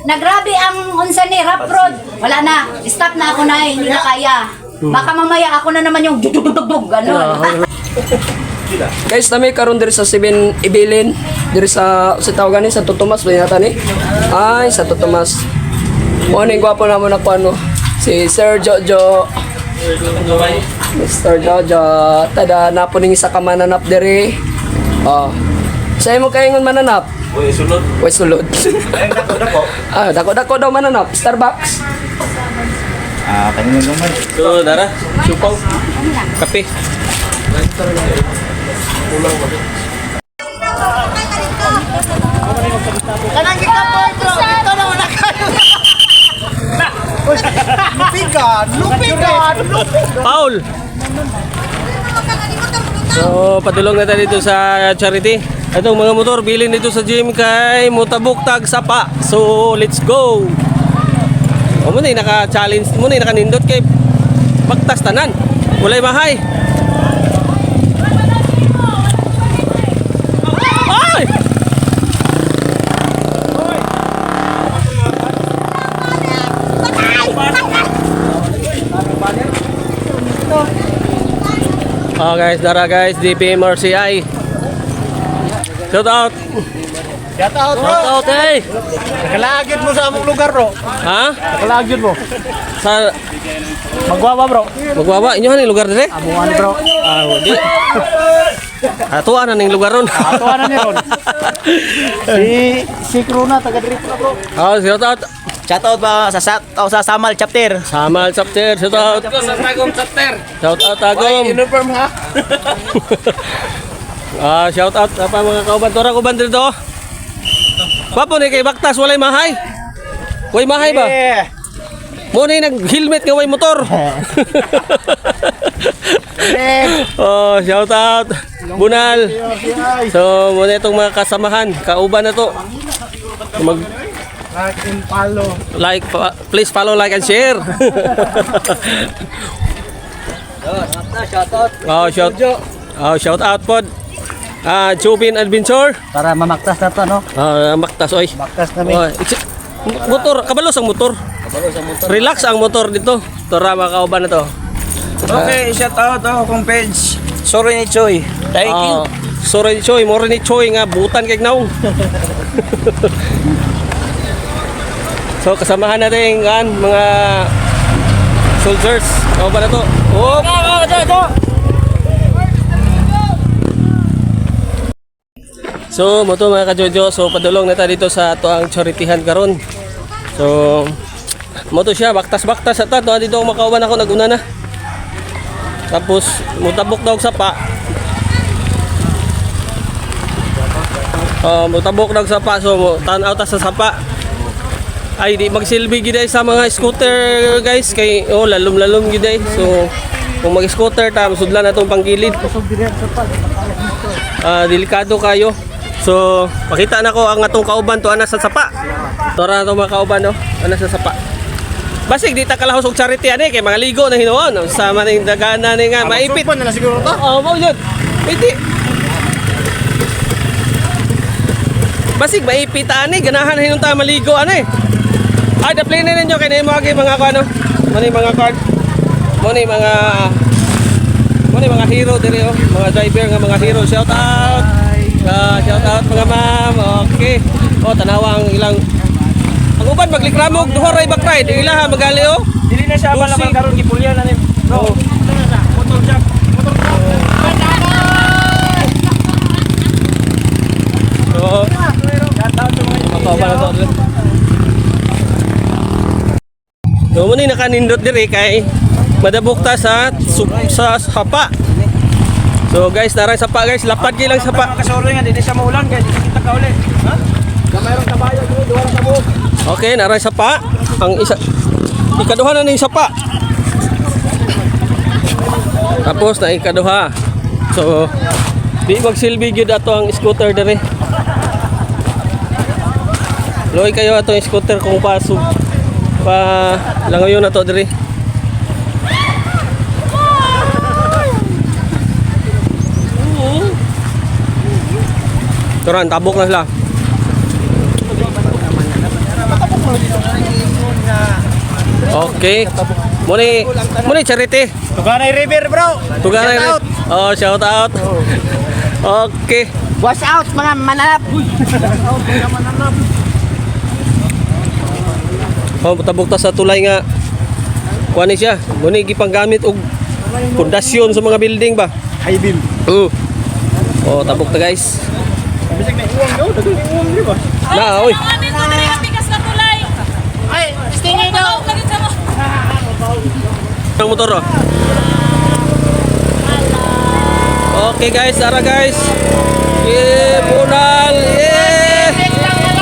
Nagrabe ang unsa ni rough road. Wala na. Stop na ako na, hindi na kaya. Baka mamaya ako na naman yung dugdugdugdug ganun. Guys, nami karon diri sa 7 Ibilin, diri sa sa tawag gani sa Totomas ba yata ni? Ay, sa Totomas. Mo ning gwapo na mo na kuno. Si Sir Jojo. Mr. Jojo, tada napo ning isa ka mananap diri. Oh. Sa imo kaingon mananap? Uy, sulod. Uy, sulod. Ay, dako, dako. Ah, dako-dako daw mananap. Starbucks. Ah, kanina naman. So, dara, siupaw. Kape. Kanang gikapoy bro, ito na wala kayo. Lupigan, lupigan, lupigan. Paul. So, padulong na tayo dito sa charity. Itong mga motor, bilin dito sa gym kay Mutabok Tag Sapa. So, let's go! O muna yung naka-challenge, muna yung nakanindot kay Bagtas tanan. Walay mahay. Ay! Oh guys, dara guys, DPMRCI. Shout out. Shout out bro. Shout out hey. Nakalagid mo sa among lugar bro. Ha? Nakalagid mo. Sa Magwawa bro. Magwawa, inyo ni lugar dire? Amuan bro. Ah, di. Atuan na ning lugar ron. Atuan na ni ron. Si Kruna taga diri bro. Ah, shout out. Shout out pa sa sa, oh, sa Samal chapter. Samal chapter, shout out. Sa Tagum chapter. Shout out Tagum. Uniform ha? Ah, shout out apa mga kauban tora kauban dito. Wapo ni kay Baktas walay mahay. Way mahay ba? Yeah. Mo ni nag-helmet nga way motor. Oh, shout out. Bunal. So, muna itong mga kasamahan, kauban na to. Mag Like and follow. like, please follow, like and share. Shout out. Oh, shout. Oh, shout out pod. Ah, Chupin Adventure. Para mamaktas na to no. Ah, maktas oy. Maktas na mi. Oh, motor, kabalos ang motor. Relax ang motor dito. Tora mga kauban na to. Okay, shout out ako kong page. Sorry ni Choi. Thank you. Ah, sorry Choy, more ni Choy nga butan kay naong. So kasamahan natin ang mga soldiers. Kauban na to. Oh! So, mo to mga kajojo, so padulong na ta dito sa ato ang charityhan karon. So, mo to siya baktas-baktas sa ta to dito ako makauban ako naguna na. Tapos mutabok daw sa sapa. Oh, mutabok daw sa sapa so mo tan-aw ta sa sapa. Ay di magsilbi gid ay sa mga scooter guys kay oh lalom-lalom gid ay. So kung mag-scooter ta sudlan na tong panggilid. Ah, delikado kayo. So, pakita na ko ang atong kauban to ana sa sapa. Tora na to mga kauban no, ana sa sapa. Basig di ta kalahos og charity ani kay mga ligo na hinuon sa maning dagana ni nga maipit. na siguro to. Oo, mao yun. Pwede. Basig maipit ani ganahan hinuon ta maligo ani. Ay, daplin na ninyo kay nimo agi mga kuano. Mo ni mga card. Mo ni mga mo ni mga hero diri oh, mga driver nga mga hero. Shout out. Ah, shout out mga ma'am. Okay. Oh, tanawa ang ilang ang uban maglikramog duha ray back ride. Ang ilaha magali oh. Dili na siya Lucy. abala karon gipulya na ni. Bro. Motor jack. Motor jack. So, Shout out sa mga Mapaba na to. So, muna yung nakanindot diri kay madabok ta sa sa sapa. So guys, narang sapa guys, lapad kay lang sapa. Mga kasoro nga dili siya maulan kay di kita kauli. Ha? Gamay rong kabayo, duha ra ka buok. Okay, narang sapa. Ang isa ikaduha na ning sapa. Tapos na ikaduha. So di magsilbi gyud ato ang scooter diri. Loy kayo atong scooter kung paso pa langayon na to diri. Turan, tabok na sila. Okay. Muni, muni charity. Tuganay River, bro. Tuganay Shout rin. out. Oh, shout out. Okay. Watch out mga mananap. Oh, tabok ta sa tulay nga. Kuan ni siya. Muni gipanggamit og pundasyon sa mga building ba. High beam. Oh, tabok ta, guys. Bisag na uwang daw, daghan ni uwang di ba? Na, oy. Kami ko diri nga pikas na tulay. Ay, stingay daw. Pataw lagi sa mo. Ang motor, oh. Okay guys, tara guys. Yeah, bunal. Yeah.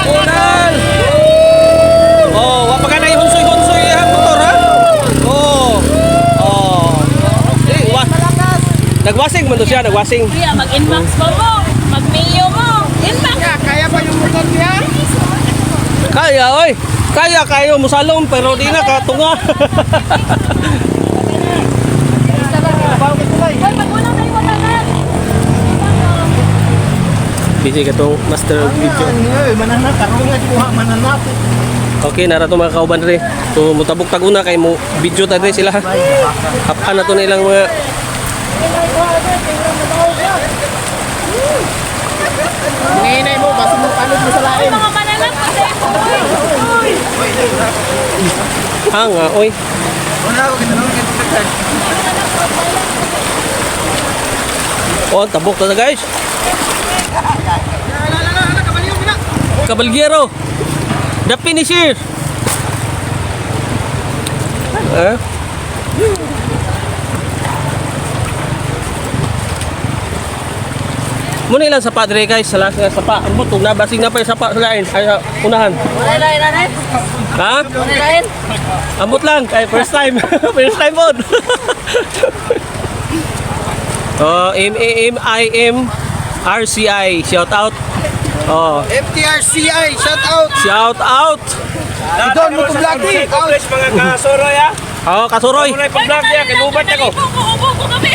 Bunal. Oh, wa pa ka na ihunsoy-hunsoy ang motor ha. Oh. Oh. Eh, wa. Nagwasing man to siya, nagwasing. Kuya, mag-inbox mo mo. Mag-mayo mo. Inbox. Kaya pa yung motor niya? Kaya oy. Kaya kayo musalom pero di na katunga. Hoy, magulang tayo matagal. Busy ka tong master of video. Mananap, karon nga kuha mananap. Okay, nara to mga kauban re. So mutabok taguna kay mo video ta dre sila. Hapan na to nilang mga Ngayon mo, basta mo palod mo sa Hoy, mga mananap ko sa imo. hanga oy. Oh, tabok ta na, guys. Kabalgero. The finisher. Eh? Muna ilang sapa dire guys, sa last nga sapa. Ang butong na basing na pa yung sapa sa lain. Ay, sa unahan. Wala lain, lain. Ha? Wala lain. Ambot lang kay first time. First time pod. Oh, MAMIMRCI, shout out. Oh, FTRCI, shout out. Shout out. Idol mo to vlog. Complex mga kasoroy ah. Oh, kasuroy. Muna pa-vlog ya kay lubat ako. Ubo ko kami.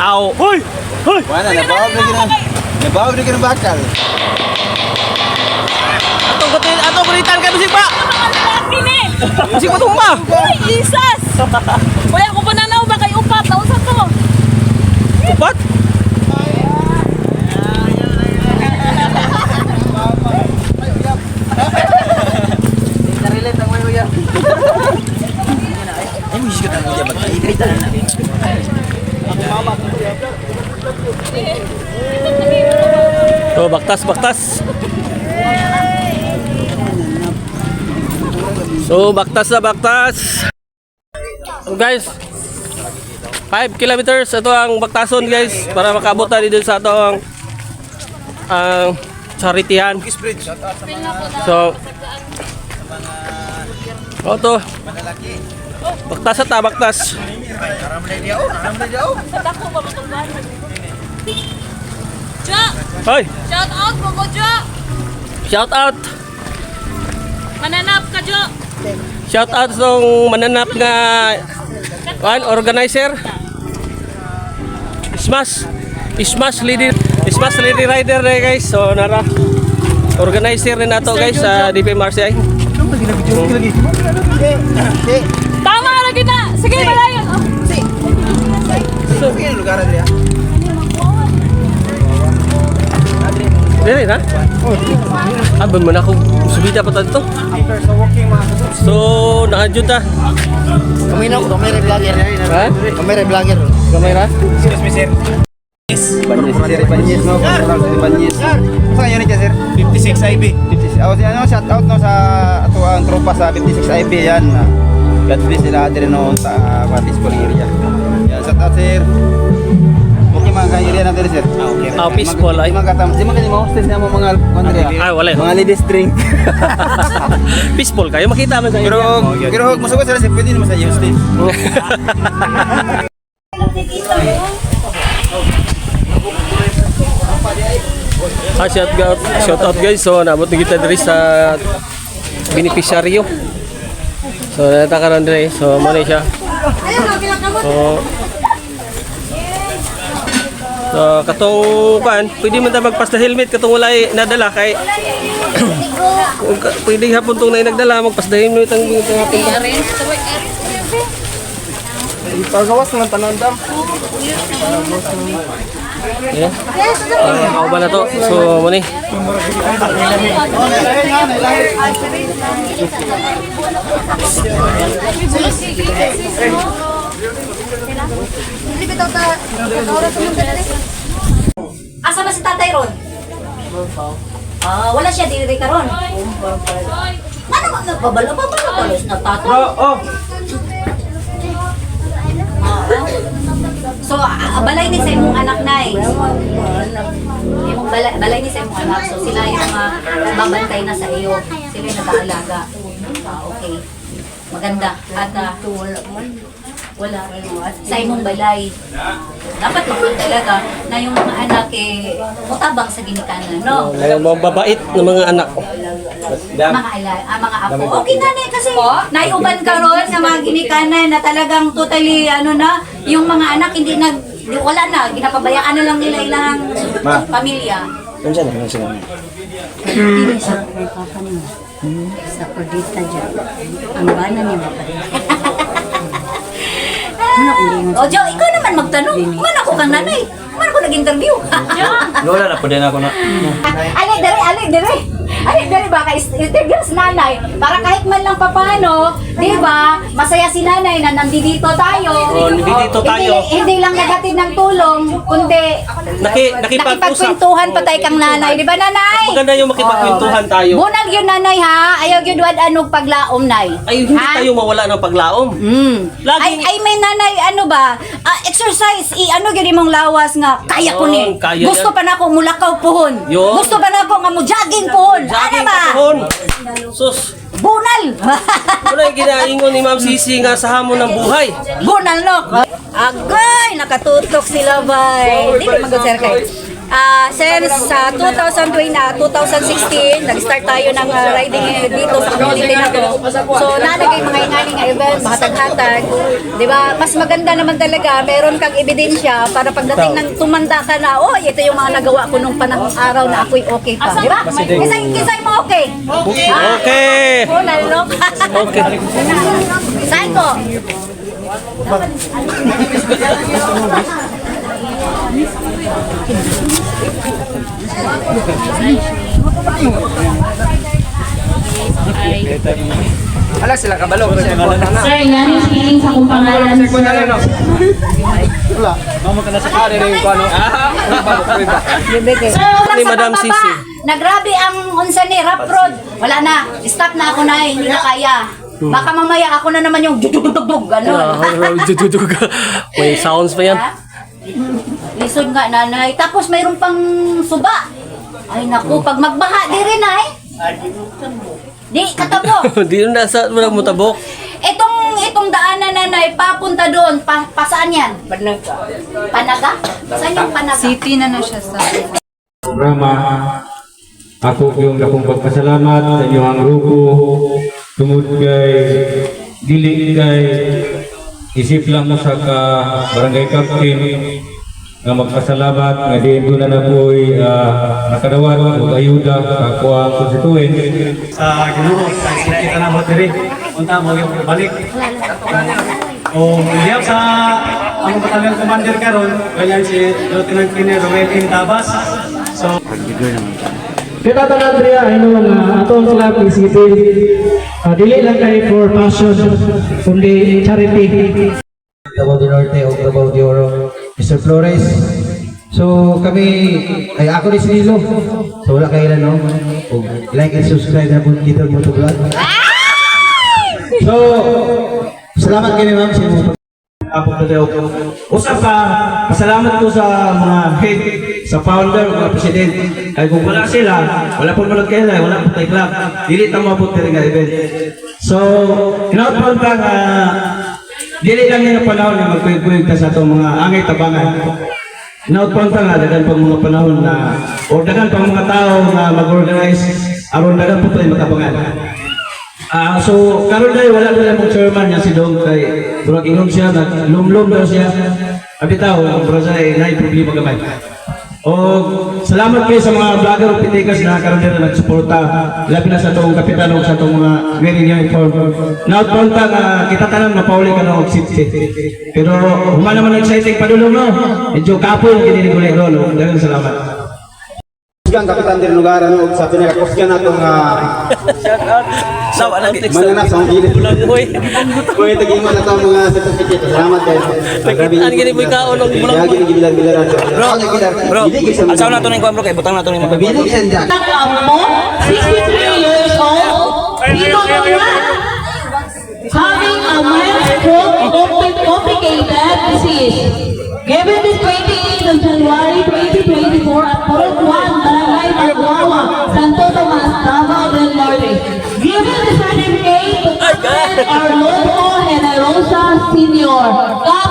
Aw. Hoy. Hoy. Wala, nabawag na gina. Nabawag na gina bakal. Atong kutin, atong kulitan kay bisig pa. Mga lalaki ni. Bisig pa tumba. Uy, Jesus. Kuya, kung pananaw ba kay upat, nausa to. Upat. Oh, baktas, baktas. So, baktas na baktas. So, guys, 5 kilometers ito ang baktason guys para makaabot tayo dito sa ato ang charityhan. So, oh, to. Baktas at baktas. Sa dako ba matunggan? Jo, Hoy, shout out mo ko, Jo. Shout out. Mananap ka, Jo. Shout out sa mananap nga one organizer. Smash. Smash Lady Rider na guys. So nara. Organizer rin nato guys sa DPMRCI. Tama ra kita. Sige, malayon. Oh. Sige, lugar adre. Dili na? Abon mo na ako subida pa ta dito. So, naadyo ta. Kami na, kami rin vlogger. Ha? Kami rin vlogger. Gamay ra? Excuse me, sir. Sir Banyes, no? Sir Banyes. Sa unit ya, sir? 56 IB. 56. Oh, si ano, shout out no sa ato ang tropa sa 56 IB yan. God bless sila diri no sa peaceful area. Yan, shout out, sir. Okay mga ka-area natin sir. Okay. Ah, peaceful, ay. Di man katam, di man kani mo-hostess na mo mga kondre. Ay, wala. Mga ladies drink. Peaceful kayo makita man sa Pero pero musugod sila sir, pwede naman sa hostess. Ah, shout out, shout out guys. So, naabot na kita diri sa beneficiaryo. So, nata karon diri. So, mo na siya. So, So, katong kuan, pwede man ta magpas na helmet katong walay nadala kay pwede hapon tong nay nagdala magpas na helmet ang mga hapon ta. Pagawas ng tanan dam. Yeah. Ah, kauban na to. So, mo ni. Asa ba si Tatay ron? Ah, wala siya diri karon. Ano ba nagbabalo pa ba talos na tatay? Oh, oh. So, balay ni sa imong anak, Nay. Imong balay, balay ni sa imong anak. So, sila yung mga babantay na sa iyo. Sila yung nag-aalaga. Ah, okay. Maganda. At wala. Sa imong balay. Dapat magod talaga na yung mga anak eh, mutabang sa ginikanan, no? May mababait na mga anak. Mga mga apo. Okay, nanay, kasi naiuban karon nga mga ginikanan na talagang totally ano na, yung mga anak hindi nag wala na, ginapabayaan na lang nila ilang pamilya. Unsa na, unsa na. Sa kordita dyan. Ang bana niya maparin. O, Jo, ikaw naman magtanong. Man ako kang nanay. Man ako nag-interview. Lola na po din ako na. Ali, dali, ali, dali. Ali, dali baka interview si nanay. Para kahit man lang papano, di ba? Masaya si nanay na nandito tayo. Oh, nandito tayo. Hindi, hindi lang naghatid ng tulong, kundi Nakipag-usap. nakipagkwentuhan pa tayo kang nanay. Di ba, nanay? Maganda yung makipagkwentuhan tayo. Bunal yun, nanay, ha? Ayaw yun, wad anong paglaom, nay. Ay, hindi Ha? tayo mawala ng paglaom. Ay, Laging- ay, may nanay, ano ba? Ah, exercise, i ano gyud imong lawas nga kaya ko ni. Yun, kaya Gusto yan. pa nako mulakaw puhon. Yun. Gusto pa nako nga mo jogging puhon. Ano Jogging ba? ka pohon. Sus, Bunal. wala yung ginaingon ni Ma'am Sisi nga sa hamon ng buhay. Bunal no. Agay, nakatutok sila bay. Dili magod sir kay. Ah, since sa 2020, 2016, nag-start tayo ng riding eh, dito sa community na to. So, nalagay mga ingani nga event, hatag-hatag. 'Di ba? Mas maganda naman talaga, meron kang ebidensya para pagdating ng tumanda ka na, oh, ito yung mga nagawa ko nung panahong araw na ako'y okay pa, 'di ba? Kisay kisay mo okay. Okay. Okay. Bunal no. Okay. Saan ko? Ala sila kabalo. Sir, nga yung feeling sa kung pangalan, sir. Wala. Mamo ka na sa kare rin ko ano. Sir, Ni sa Madam pababa. Sisi. Nagrabe ang unsa ni rough road. Wala na. Stop na ako na, hindi na kaya. Baka mamaya ako na naman yung dugdugdugdug ganun. May sounds pa yan. Ha? Lisod nga nanay. Tapos mayroon pang suba. Ay naku, pag magbaha di rin ay. Di katabo. Di na sa wala mo tabok. Itong itong daanan nanay papunta doon, pasaan yan? Panaga. Panaga? Saan yung Panaga? City na na siya sa Programa. Ako yung dakong pagpasalamat sa inyong grupo tungod kay dili kay isip lang mo sa ka barangay captain nga magpasalamat nga diin ko na na po'y nakadawat og ayuda sa akuang constituent. Sa Ginoo sa kita na mo diri unta mo yung balik o diyap sa ang batalyon commander karon ganyan si Lieutenant Colonel Romel Tabas. So Kita tanan diriya ino nga atong club isipin dili lang kay for passion kundi charity. Davao del Norte o Davao de Oro, Mr. Flores. So kami, ay ako ni Sinilo. So wala kayo no? Og like and subscribe na po dito mo vlog. So, salamat kayo ma'am sa inyong Apo Tadeo. Usa pa, pasalamat ko sa mga head, sa founder, mga president. Kay kung wala sila, wala po manod kayo, wala po tayo club. Dili ta moabot diri nga event. So, hinaut po ta nga dili lang yun ang panahon na magkuyog ta sa atong mga angay tabangan. Hinaut po ta nga dagan pang mga panahon na o dagan pang mga tao nga mag-organize aron dagan po tayo matabangan. Ah, so karon dai wala na mong chairman nga si Dong kay murag ingon siya naglumlum daw siya. Abi taw, murag sa nay problema gamay. O salamat kayo sa mga vlogger ug pitikas na karon diri nagsuporta labi na sa atong kapitan ug sa atong mga very uniform. Nautpon ta nga kita tanan mapauli ka og safety. Pero human naman exciting padulong no. Medyo kapoy ang kini ni ron. Daghang salamat. Kusgan kapitan diri lugar ano ug sa pinakakusgan natong Sawa lang. mananak sa akong gilid. Bulangoy. Kuya tagimo na tong mga certificate. Salamat kayo. Nakitaan gini mo ikaon og bulangoy. Lagi gibilar-bilaran. Bro, bro. Alsaw na to ning kuan bro kay butang na to ning mga. Pabilig siya. Ammo, 63 years old, Tito Duran, having a mild stroke complicated disease. Given this 28th of January 2024 at Purok 1, Barangay Magwawa, Santo Tomas, Davao del Norte. Given the certificate to Captain Arnoldo Generosa Sr. Cap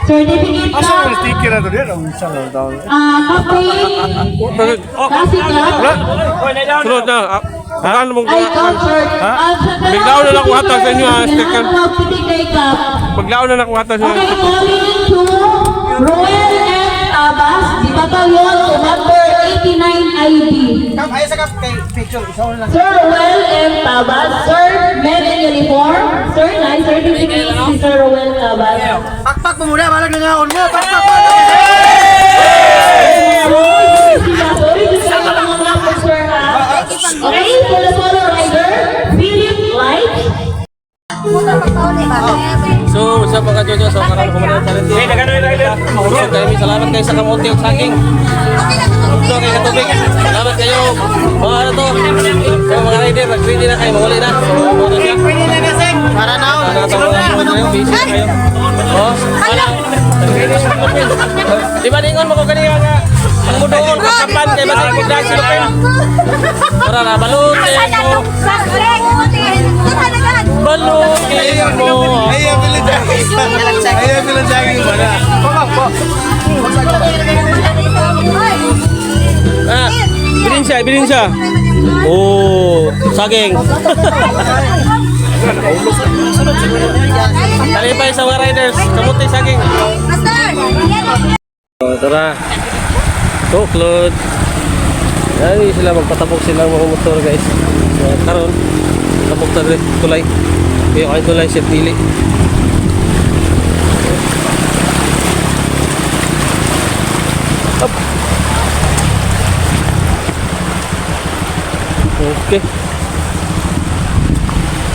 Certificate Cap Captain Kasi Cap Sunod na. Ano mong ay concert. Biglaon na lang ko hatag sa inyo, ah, sticker. Cup. Paglaon na lang ko hatag sa Okay, calling to Roel M. Tabas, di Batalyon Commander 89 ID. Ay sa kap kay picture isa lang. Sir Roel M. Tabas, Sir, men in uniform. Sir, nice certificate si Sir Roel Tabas. Pakpak mo muna, balag nangaon mo. Pakpak mo. Okay, for the solo rider, Philip Light. So, what's up mga Jojo? So, karon ko man challenge. Hey, daghan rider. So, kayo salamat kayo sa kamote ug saging. So, kay katubig. Salamat kayo. Mga ano to? So, mga rider, nag-ready na kayo, mawali na. So, mo na siya. Pwede na na sir. Para na. Kayo, busy na kayo. Oh, wala. Di ba ningon mo ko kanina nga ang mudoon kakapan kay basta pagdaan sa lupin. Tara na, balutin mo. Balutin mo. Ay, pila jagging. Ay, pila jagging ba na? Ah, bilin siya, bilin siya. Oh, saging. Talipay sa mga riders, kamuti saging. Oh, tara. Go, Claude. Ay, sila magpatabok sila mga motor, guys. So, karon, tabok ta diri tulay. Iyo kay tulay sa pili. Up. Okay.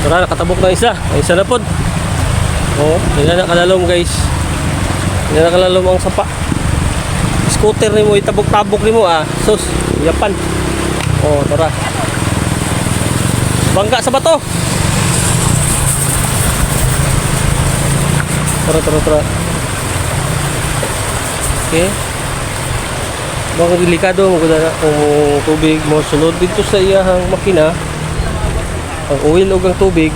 Tara, nakatabok na isa. Ay, isa na pod. Oh, hindi na nakalalom, guys. Hindi na nakalalom ang sapa. Scooter nimo itabok-tabok nimo ah. Sus, yapan. Oh, tara. Bangga sa bato. Tara, tara, tara. Okay. Baka delikado mo na kung tubig mo sulod dito sa iyahang makina. Ang oil ug ang tubig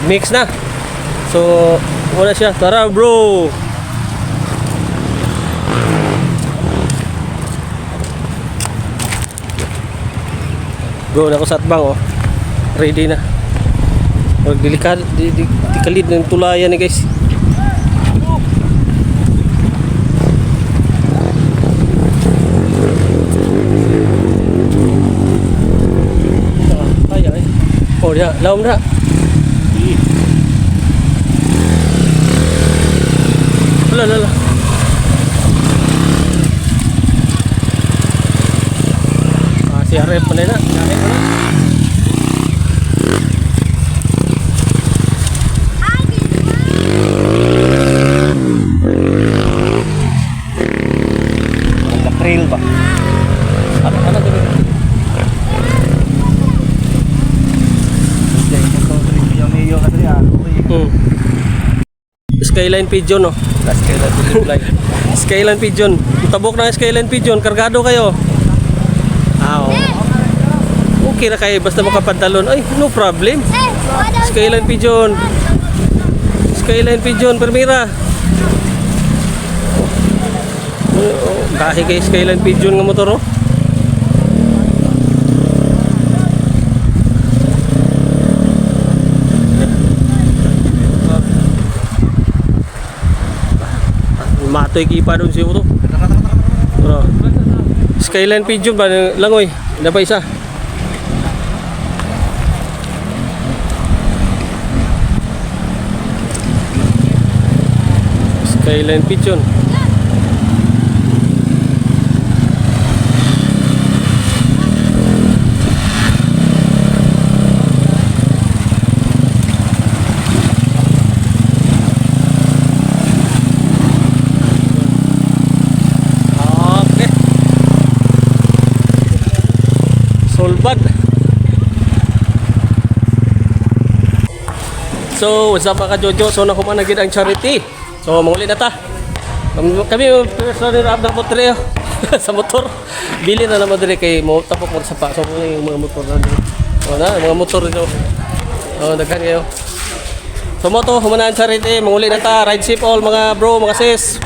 mix na. So, wala siya. Tara, bro. Bro, na ako sa atbang oh. Ready na. Pag delikado, di kalid ng tulayan ni guys. Ah, kaya eh. Oh, ya, laom na. Wala, wala, wala. Ah, si RF pa na na. RF pa na. Trail ba? Ano, ano, ano? Hmm. Skyline Pigeon, no? Skyline Pigeon fly. Skyline Pigeon. Tabok na ang Skyline Pigeon. Kargado kayo. Ah, oh. Okay na kayo. Basta makapantalon. Ay, no problem. Skyline Pigeon. Skyline Pigeon. Permira. Oh, kahi kay Skyline Pigeon nga motor, oh. Atoy kipa doon siya to. Tara. Skyline Pigeon ba langoy? Na pa isa. Skyline Pigeon. Okay. Solbad. So, what's up mga ka-Jojo? So, nakuha na gid ang charity. So, manguli na ta. Kami personally ra na motor sa motor. Bili na naman diri kay mo tapok mo sa pa. So, muna yung mga motor na diri. O na, mga motor dito. O, daghan kayo. So, mo to, humana ang charity. Manguli na ta. Ride safe all mga bro, mga sis.